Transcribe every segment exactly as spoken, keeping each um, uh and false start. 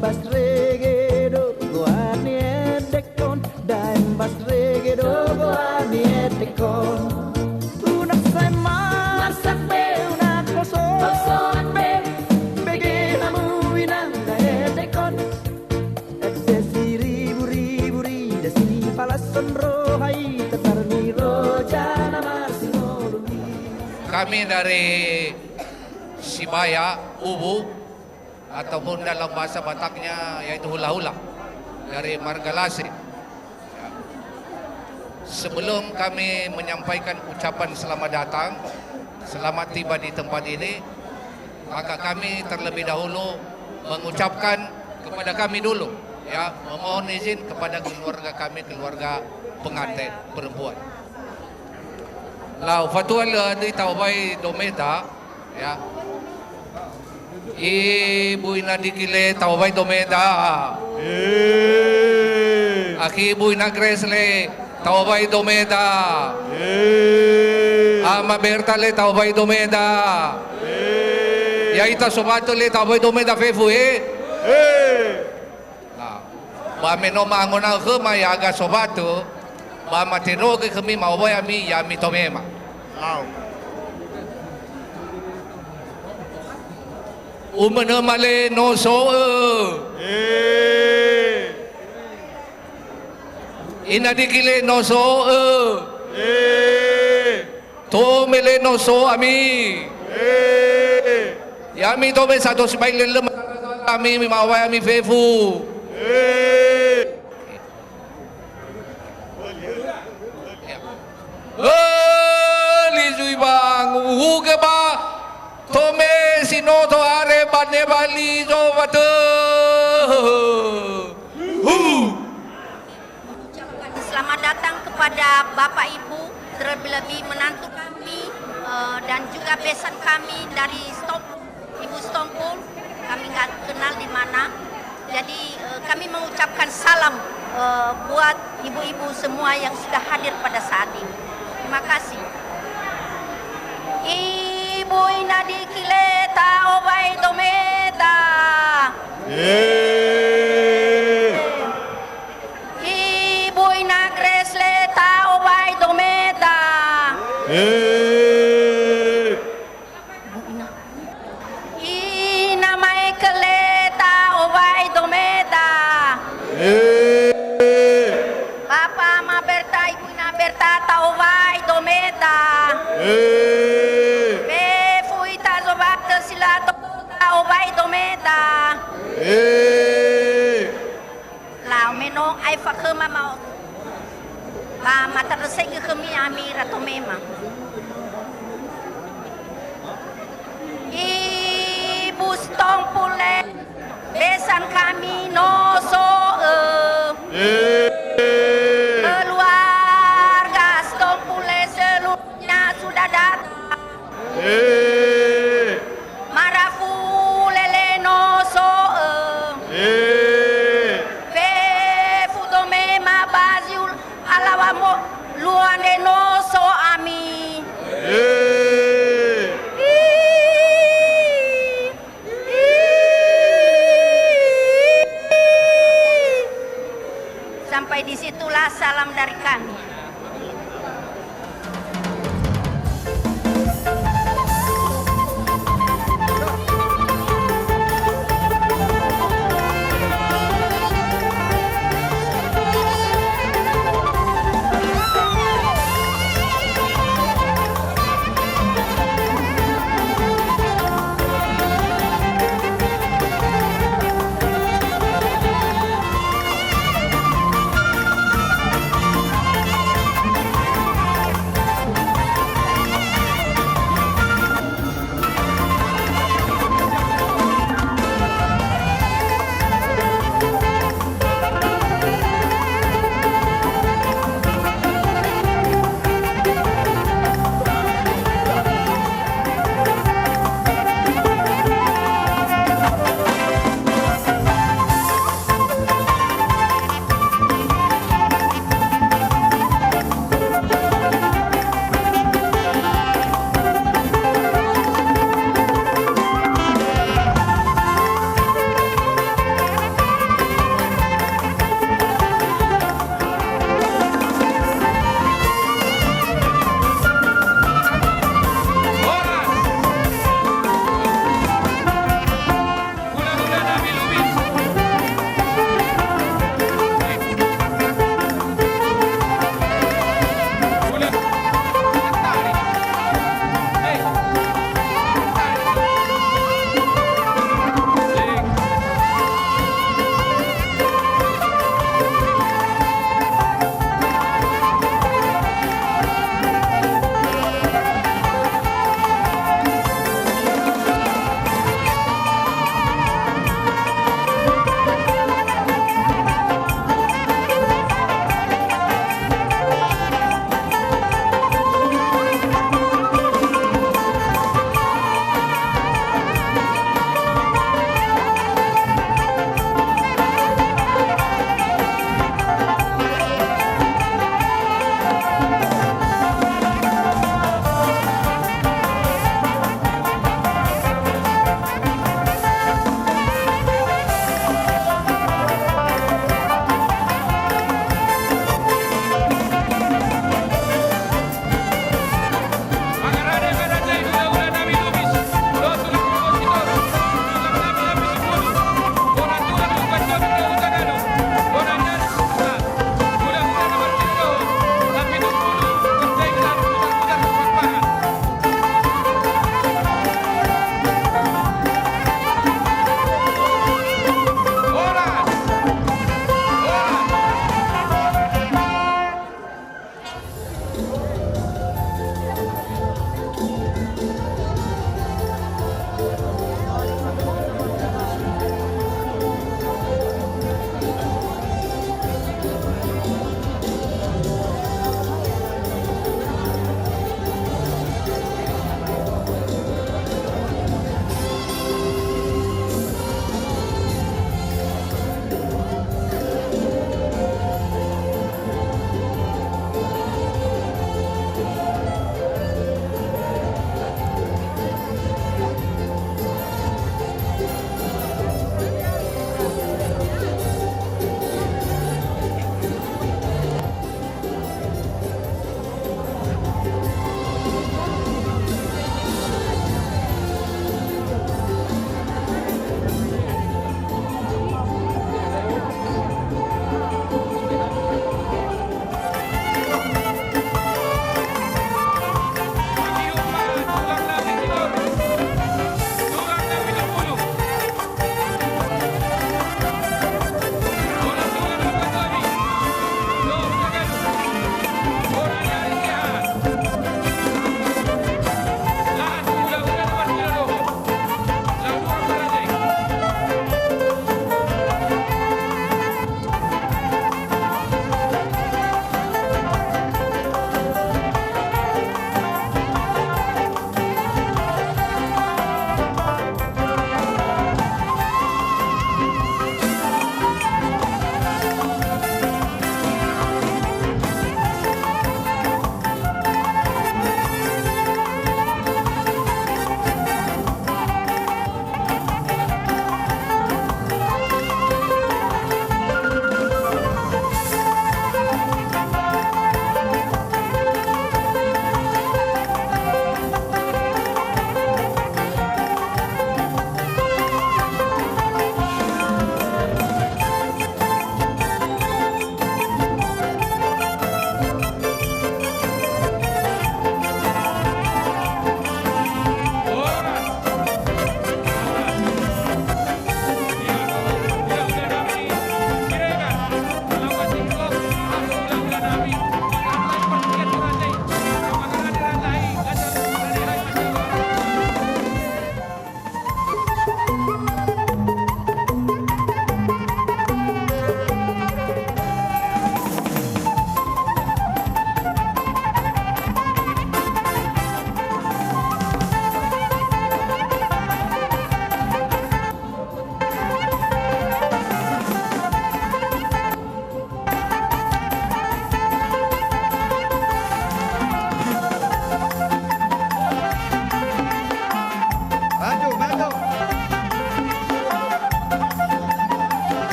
Bas rege do goar ni endek on, daeng bas rege do goar ni endek on. Unang sai marsak be, unang poso be, bege hamu inang na endek on. Ende siriburibu ri da sipalashon roha i, tatar ni roja na marsingolom i. Kami dari Sibaya, Ubu, ataupun dalam bahasa Bataknya yaitu hula-hula dari marga Lasi. Ya. Sebelum kami menyampaikan ucapan selamat datang, selamat tiba di tempat ini, maka kami terlebih dahulu mengucapkan kepada kami dulu, ya, memohon izin kepada keluarga kami, keluarga pengantin perempuan. Laho, fatua le di taobai dometa, ya. Ibu Ina Diki le taobai dometa. Eh. Aki Ibu Ina Grace le taobai dometa. Eh. Ama Berta le taobai dometa. Eh. Ya ita sobat le taobai dometa fefu, eh. Eh. Nah, ba meno mangonang hema i aga sobat tu, ba mate doge hemi maobai ami, ya ami tome ma. Lau. Uma nama le noso e. Eh. Ina Diki le noso e. Eh. Tome le noso ami. Eh. Ya ami tome sados bail le lema ami, mi maobai ami fefu. Eh. Eh, lisui bang, uhuke ba, tome sinoto are bane bali jo bate. Huh. Mengucapkan selamat datang kepada Bapak Ibu, terlebih-lebih menantu kami, eh, dan juga besan kami dari Stom-, Ibu Stompul, kami nggak kenal di mana. Jadi, eh, kami mengucapkan salam, eh, buat ibu-ibu semua yang sudah hadir pada saat ini. Terima kasih. Ibu Ina Diki le taobai dometa. Eh. Ibu Ina Grace le taobai dometa. Eh. Ina Michael le taobai dometa. Eh. Bapa Ama Berta, Ibu Ina Berta taobai dometa. Eh. Fefu ita jo bate silato taobai dometa. Eh. Laho meno ai fakema ma. Ba mata resegi hemi ami ra tome ma. Ibu Stompul le besan kami noso e. Eh. Keluarga Stompul le seluruhnya sudah datang. Eh. Marafule le noso e. Eh. Fefu tome ma bajiu alawa mo luan de noso ami. Eh. Sampai di situlah salam dari kami.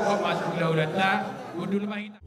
Masuk ulaulanta, gundul ma hita.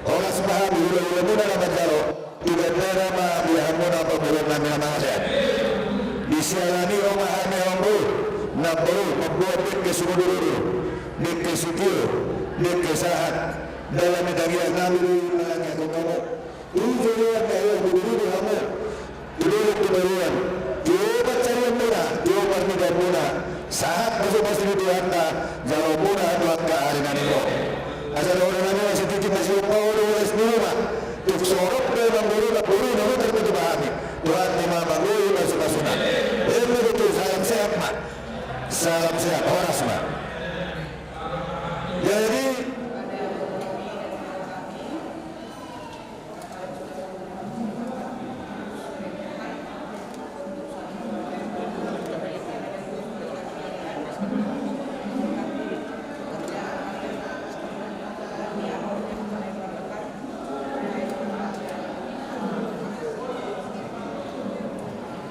Horas ma hami hula-hula muna na manjalo. Di bendera ma di hamuna pamoruon nami na mangalean. Di siala ni i ro ma hami amangboru, namboru, mamboan dengke sumoduru-duru, dengke sitio, dengke sahat. Dalan ni tangiang nami do i mangiangkon hamu. Tujuan ni tangiang nami do i mangiangkon hamu. Tu dolok tu toruan, tu pansarian muna, tu parnidaan muna, sahat ma sude pasti di Tuhanta, jalo muna tu angka ari na naeng ro. Asa dohonon nami ma sititi ma siompa olo oras ni ruma, tung so ro pe amangboru na boru na boru tarpatupa hami, Tuhanta ma manggohi pasu-pasuna. Emma tutu, salam sehat ma. Salam sehat, horas ma. Jadi,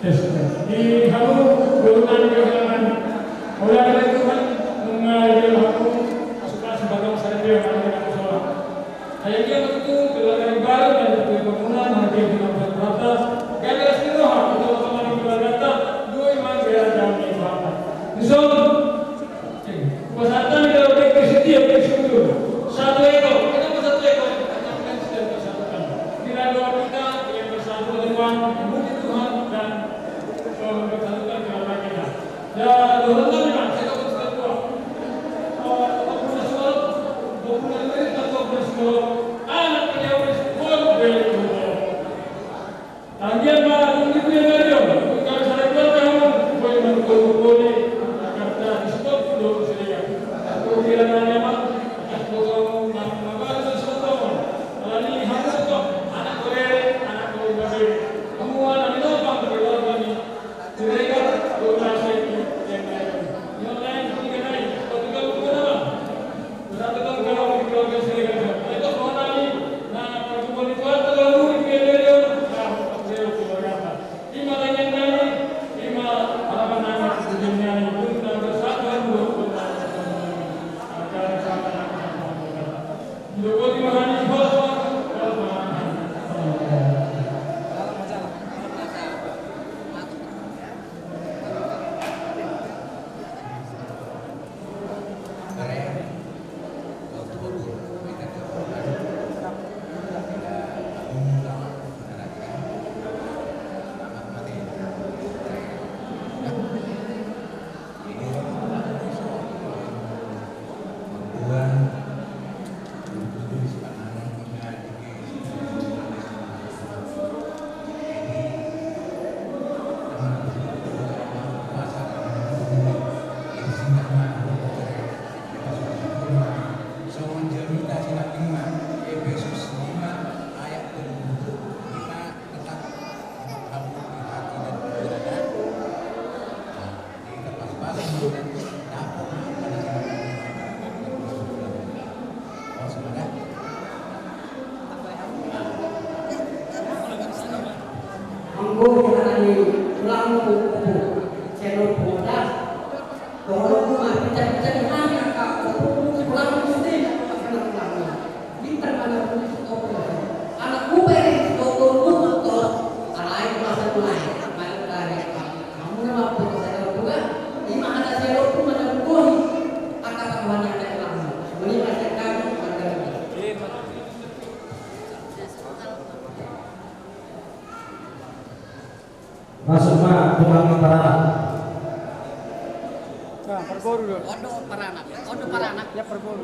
Di hamu boru nami, holan ni Tuhan, nunga didok hamu, asup-asup balong sadia ma di hamu sola. Ai anggiat ma tutu keluarga na baru, na di hamu, na di hamu, na di hamu, gabe las ni roha, asa tongtong ma di keluarganta, dua i ma gabe dame ni Tuhan. Dison. Pasahat hami do dengke sitio, dengke sumoduru. Satu ekor, kenapa satu ekor? Karena bukan sudah bersatukan. Di na dohot hita, yang bersatu dengan Tuhan, memuji Tuhan, dan, eh, mempersatukan keluarga kita. Ya, dohot hami, Pak, saya tahu sudah tua. Eh, empat belas orang, dua puluh lima ini, empat belas orang. Anak pejabat sekolah, dari rumah. Tadi Anggo di hata ni tulangmu, opo, seno poda. Tolong ma, pica-pica di hami angka opo, tulangmu sude, pasangan tulangmu. Bintang anak tulis opo. Anak muda ini, opo, opo, opo. Alai masa mulai. Main dari. Kamu nama opo, saya tahu juga. Lima anak saya opo, mana bohi. Angka kawan yang ada tulangmu. Mending masih kami, warga. Masuk ma tulang paranak. Nah, parboru do. Ondo paranak, ondo paranak. Ya, parboru.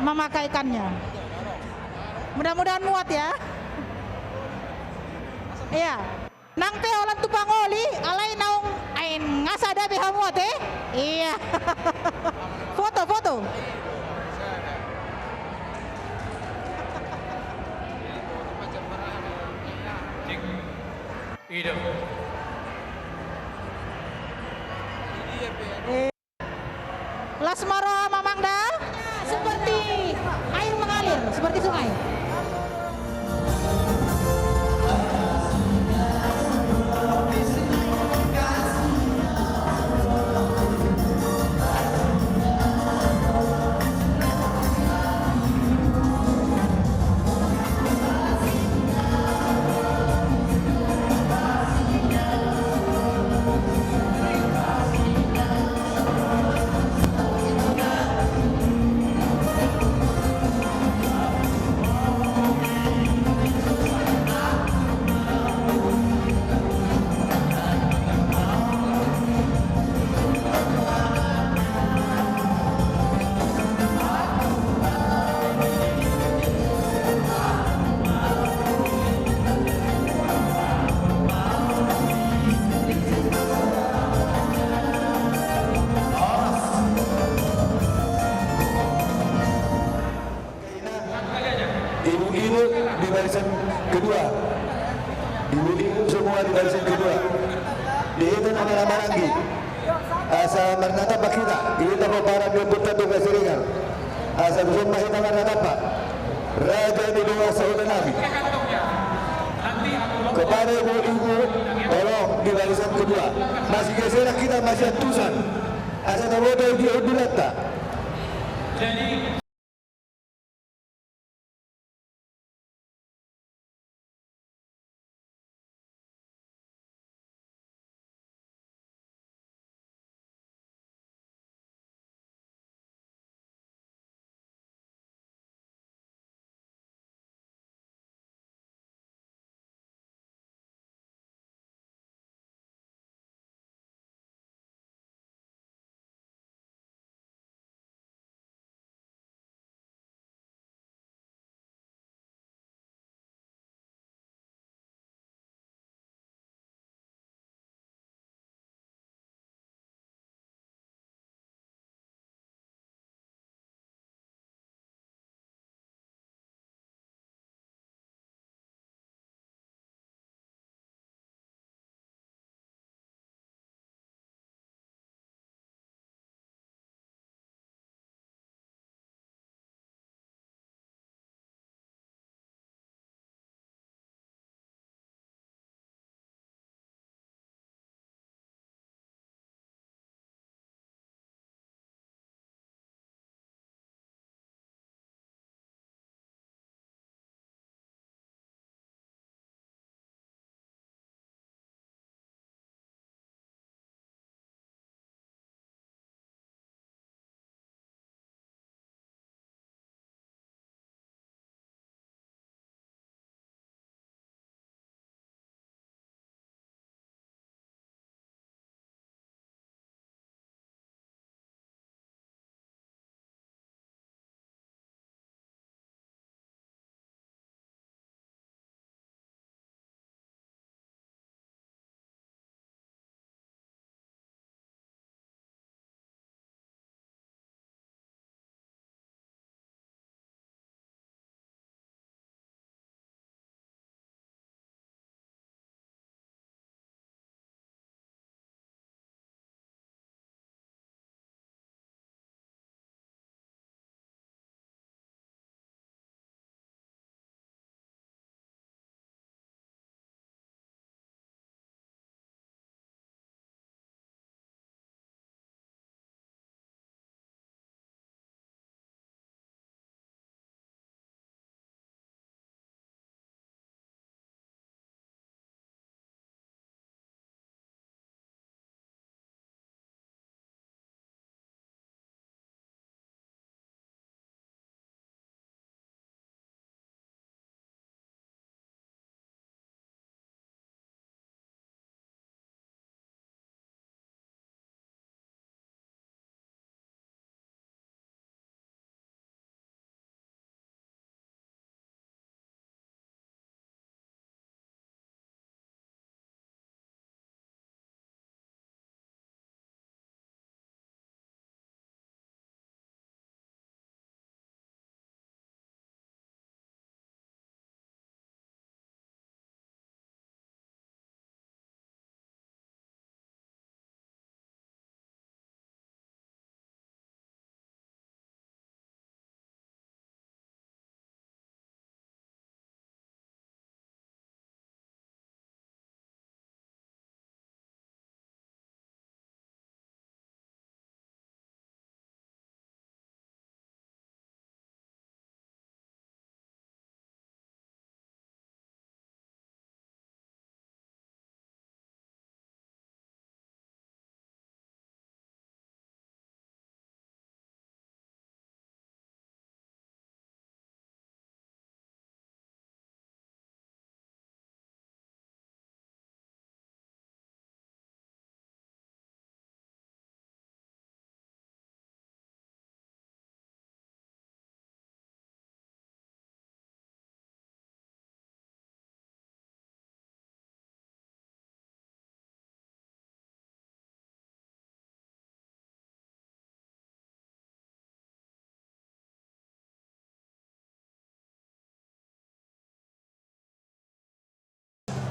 Memakai ikannya. Mudah-mudahan muat ya. Iya. Nang pe holan tu pangoli, alai naung ain ngasa da be hamu ate. Iya. Foto, foto. Las ma roha mamang da. Seperti air mengalir, seperti sungai. Ibu-ibu di barisan kedua. Ibu-ibu semua di barisan kedua. Di hita na marhahamaranggi. Asa marnatampak hita, di hita pomparan di Ompunta Dongan Siregar. Asa tuson ma hita marnatampak. Raja ni dongan sahuta nami. Kepada ibu-ibu, tolong di barisan kedua. Masigeseran hita, masiantusan. Asa taboto di hundulanta.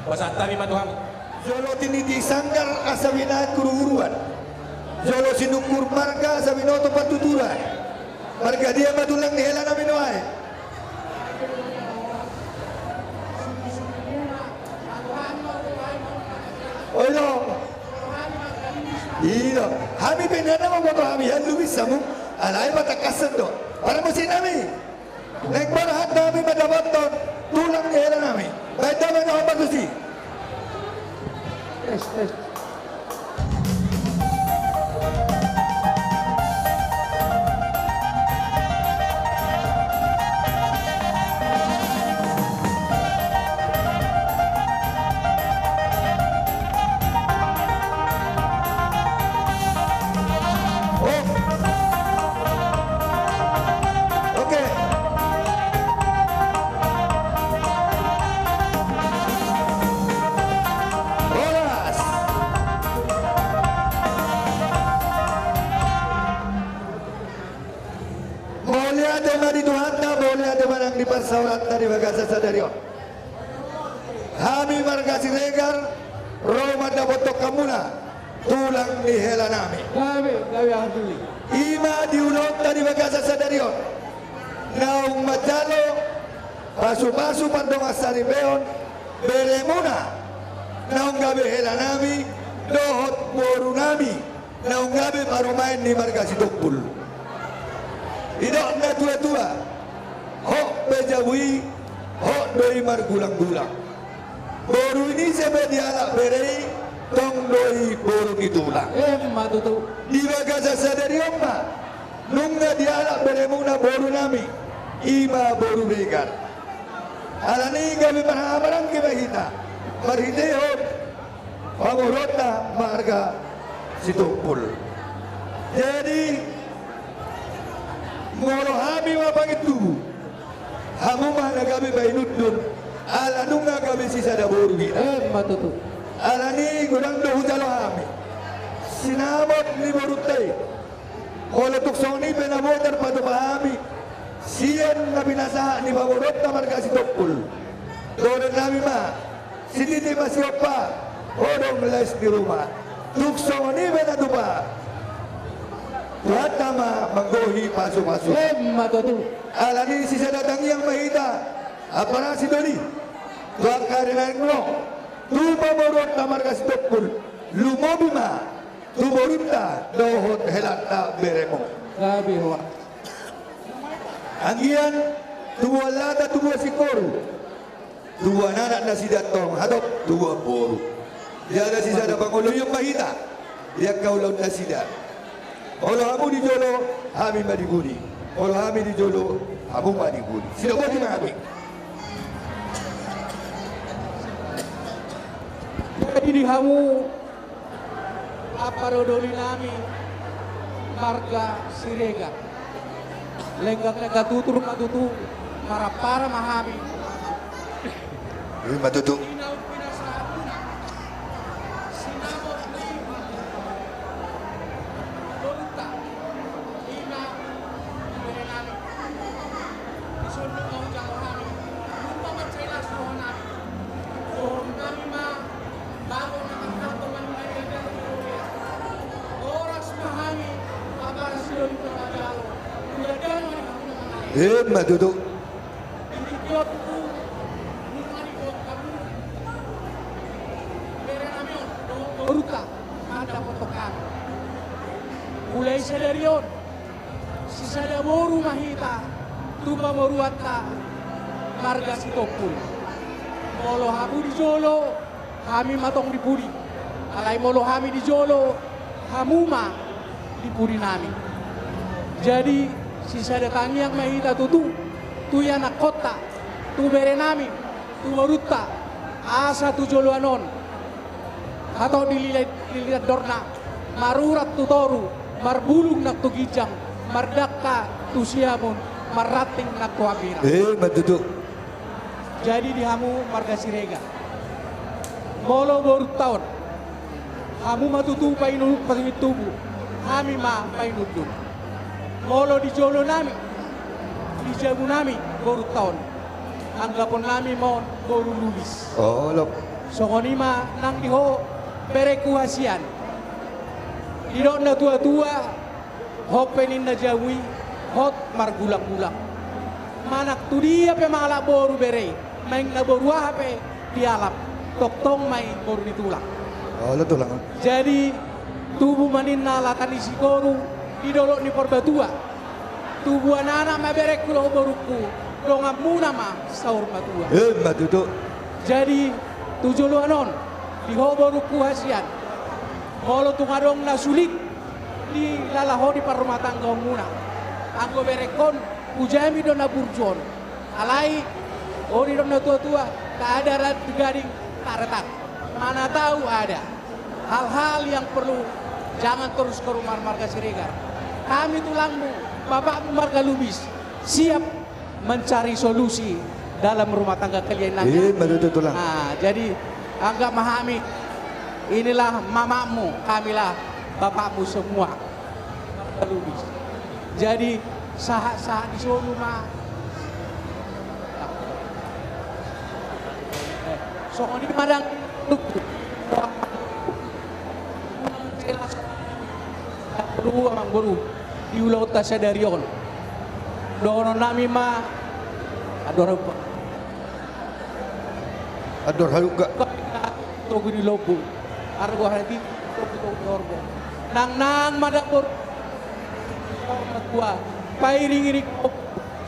Pasahat hami ma tu hamu. Jolo tiniti sanggar asa binahen guruguruan. Jolo sinungkun marga asa binoto partuturan. Marga dia ma tulang ni hela nami nuaeng? Oi do. I do. Hami pe nian na mamboto hami, ia lumis hamu. Alai patangkashon do. Para musik nami. Naeng borhat hami mandapothon tulang ni hela nami. Baen damang na hombar tusi. Tes, tes. Oh. Oke. Horas. Mauliate ma di Tuhanta, mauliate ma nang di parsaoranta di bagasan sadari on. Hami marga Siregar ro mandapothon hamuna tulang ni hela nami. Gabe, gabe, alhamdulillah. I ma di ulaonta di bagasan sadari on. Naung manjalo pasupasu pardongan saripeon beremuna naung gabe hela nami dohot boru nami. Naung gabe parumaen ni marga Sitompul. Didok natuatua, hot pe jabu i, hot do i margulanggulang. Boru ni ise pe dialap bere i, tong do i boru ni tulang. Emma tutu. Di bagasan sadari on ma nunga dialap beremuna boru nami, i ma boru Regar. Alani i gabe marhahamaranggi ma hita marhitehon pamoruonta marga Sitompul. Jadi molo hami ma pangintubu, hamu ma na gabe painundun, ala nunga gabe sisada boru hita. Emma tutu. Alani i godang do hujalo hami sinamot ni borunta i. Molo tung songon i pe na boi tarpatupa hami sian na pinasahat ni pamoruonta marga Sitompul, dohonon nami ma: Sititi ma siompa, hodong lais ni ruma. Tung songon i pe na tupa, Tuhanta ma manggohi pasupasu. Emma tutu. Alani i sisada tangiang ma hita, apala sidoli tu angka ari na naeng ro, tu pamoruonta marga Sitompul, lumobi ma tu borunta dohot helanta beremu. Gabe horas. Anggiat tubuan lata, tubuan singkoru, tubuan anak nasida tong, hatop tubuan boru. Jala sisada pangoloion ma hita di angka ulaon nasida. Molo hamu di jolo, hami ma di pudi. Molo hami di jolo, hamu ma di pudi. Sidapoti ma hami. Jadi di hamu ampa doli nami marga Siregar, lenggang-lenggang tutur ma tutu, marampara ma hami. Ima tutu. Ima tutu. Boruta, mandapothon hami. Mulai sadari on, sisada boru ma hita tu pamoruonta marga Sitompul. Molo hamu di jolo, hami ma tong di pudi. Alai molo hami di jolo, hamu ma di pudi nami. Jadi sisada tangiang ma hita tutu, tu ianakkonta, tu bere nami, tu borunta, asa tu joloan on hatop dililai, dililai andorna, marurat tu toru, marbulung nang tu ginjang, mardangka tu siamun, marranting nang tu hambirang. Ima tutu. Jadi di hamu marga Siregar, molo borunta on, hamu ma tutu painundun, paintubu, hami ma painundun. Molo di jolo nami, di jabu nami borunta on, anggapon nami ma on boru lumis. Olo. Songon i ma nang di ho berengku hasian. Didok na tua-tua, hot pe ninna jabu i, hot margulang-gulang. Manang tu dia pe mangalap boru bere i, naeng na boru aha pe dialap, tongtong ma i boru ni tulang. Olo tulang. Jadi tubu ma ninna lata ni siboru di dolok ni Parbatua. Tubuan anak ma berengku dohot borungku, donganmuna ma saur matua. Emma tutu. Jadi tu joloan on, di ho borungku hasian, molo tung adong na sulit dilala ho di parrumatanggaonmuna, anggo berengkon hujamin do na burju on. Alai, olo didok na tua-tua, tak ada ranting gading tak retak. Mana tahu ada hal-hal yang perlu, jangan terus ke rumah marga Siregar. Kami tulangmu, bapakmu marga Lubis, siap mencari solusi dalam rumah tangga kalian nanti. Emma tutu tulang. Nah, jadi anggap ma hami, inilah mamamu, kamilah bapakmu semua. Lubis. Jadi sahat-sahat di solu ma. Songon i ma dang. Dua amang boru di ulaonta sadari on. Dohonon nami ma. Andor halumpang. Andor halumpang. Togu ni lombu. Argo hati, togu-togu ni horbo. Nang-nang ma dapur. Hormat tua. Pairing-iring.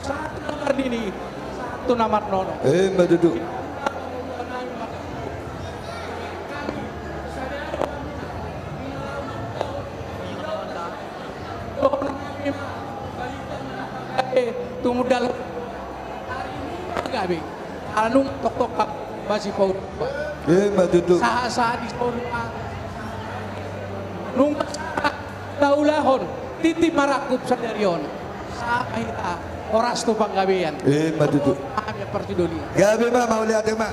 Satu na marnini, satu na marnono. Emma tutu. Tumundal gabe. Ala nunga tongtong masipaut. Emma tutu. Sahat-sahat di solu. Nunga taulahon tintin marangkup sadari on. Sahat ma hita, horas tu panggabean. Emma tutu. Hami parsidolian. Gabe ma, mauliate ma.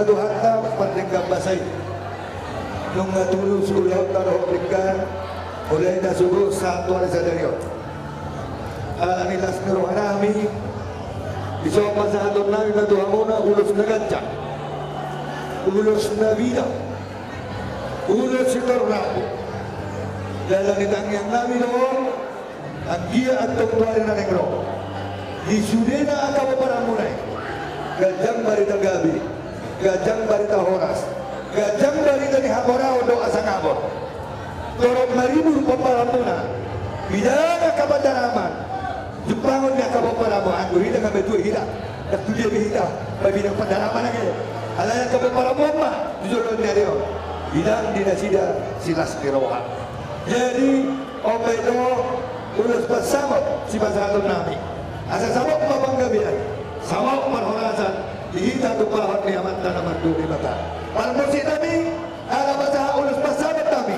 Tuhanta pardenggan basa i. Nunga tulus ulaonta dohot denggan, ulaonta suhut sahat tu ari sadari on. Alani las ni roha nami, dison pasahaton nami ma tu hamuna ulos na ganjang, ulos na bidang, ulos sitorop rambu. Dalan ni tangiang nami do on, anggiat antong tu ari na naeng ro, di sudena angka pomparanmuna i, ganjang barita gabe, ganjang barita horas, ganjang barita ni hamoraon dohot hasangapon. Torop maribur pomparanmuna, bidang angka pandaraman, jumpangon ni angka pomparanmuna. Anggo hita nga matua hita, ndang tu dia be hita mambidang pandaraman ate. Alai angka pomparanmuna ma tu joloan ni ari on, bidang di nasida silas ni roha. Jadi, on ma i do ulos pansamot sipasahaton nami. Asa samot ma panggabean, samot parhorasan di hita tumpahon ni Amanta na martua Debata. Parmusik nami, ala pasahat ulos pansamot nami.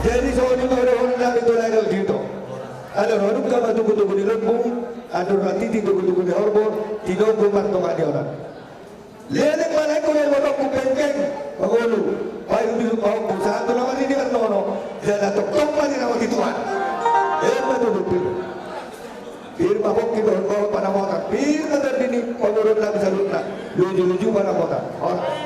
Jadi songon i ma dohonon nami tu lae dohot ito. Andor halumpang ma tubutubu ni lombu, andor hatiti tubutubu ni horbo, tinonggu martonga ni onan. Leleng ma laengku, leleng ma tongku, pengkeng mangolu, paihutihut pahompu, sahat tu na marnini marnono, jala tongtong ma dirawati Tuhan. Emma tutu, pir. Pir ma pongki dohot panamotan, pir ma tondi ni pamoruon nami saluhutna, lujuluju panamotan. Horas.